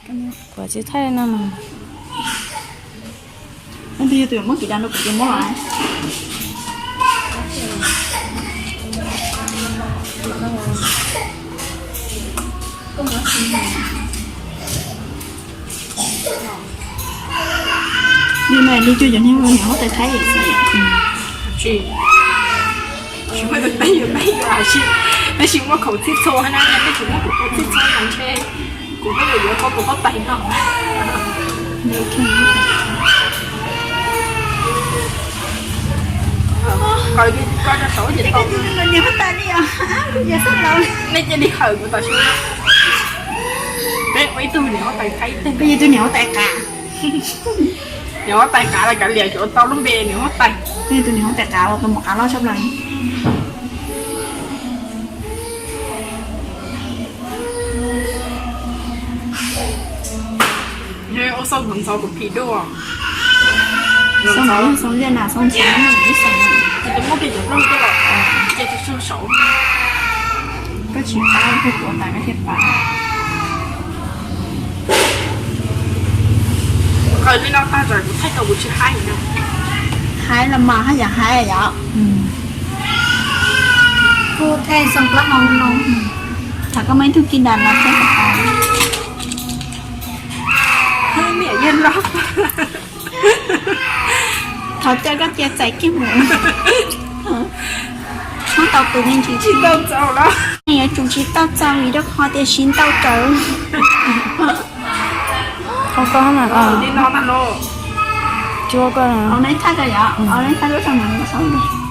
Kuv tsis thaij no mas. Leej twg yog tus muab kiv dav rau kuv ces muab los. Li no li cuag cov niag niam huab tais Thaib xwb. Tsis, tsis muaj tus teeb yus teeb yus hais tsis, tab sis muaj khoom txhij txhua na, yog peb tsis muaj khoom txhij txhua no ntshe kuv peb yuav yuav koj tus huab tais no. Koj rau saum ces tau. Niam huab tais li os, kuv yog xab laus. Nej cia li hawm kuv tam sim no. Peb ua ib tug niam huab tais Thaib, peb ua ib tug niam huab tais qav. Niam huab tais qav los kav liam, tsuav tau lub npe niam huab tais. Peb ua tus niam huab tais qav los tus mus qav loj tshaj plaws. Ua xau ntxhov ntxhov kuv phim dua. Xau ntxhov, xau liaj na, xau ntxhov ib xeem. Ces tus muab pem cov nplooj coj los, ces tus tsuag saud. Koj tsis pab, koj kuv tas koj thiaj pab. Li no tag, kuv thaij tau kuv tsis haib no. Haib los mas haj yam haib yom. Kuv thaij xoo plaub hau no. Tham koj muaj ib tug kiv dav los txog tas. Niam yog loj. Thov caw koj cia txais kiag mus. Muab tau tus me ntsis tsis tau txaus los, yuav tsum tsis tau txaus vim rau qhov tias siv ntau rawv. Ua koj mas. Tsis ua koj. Au neb thaj ko yom, au neb thaj lub rau ntawd.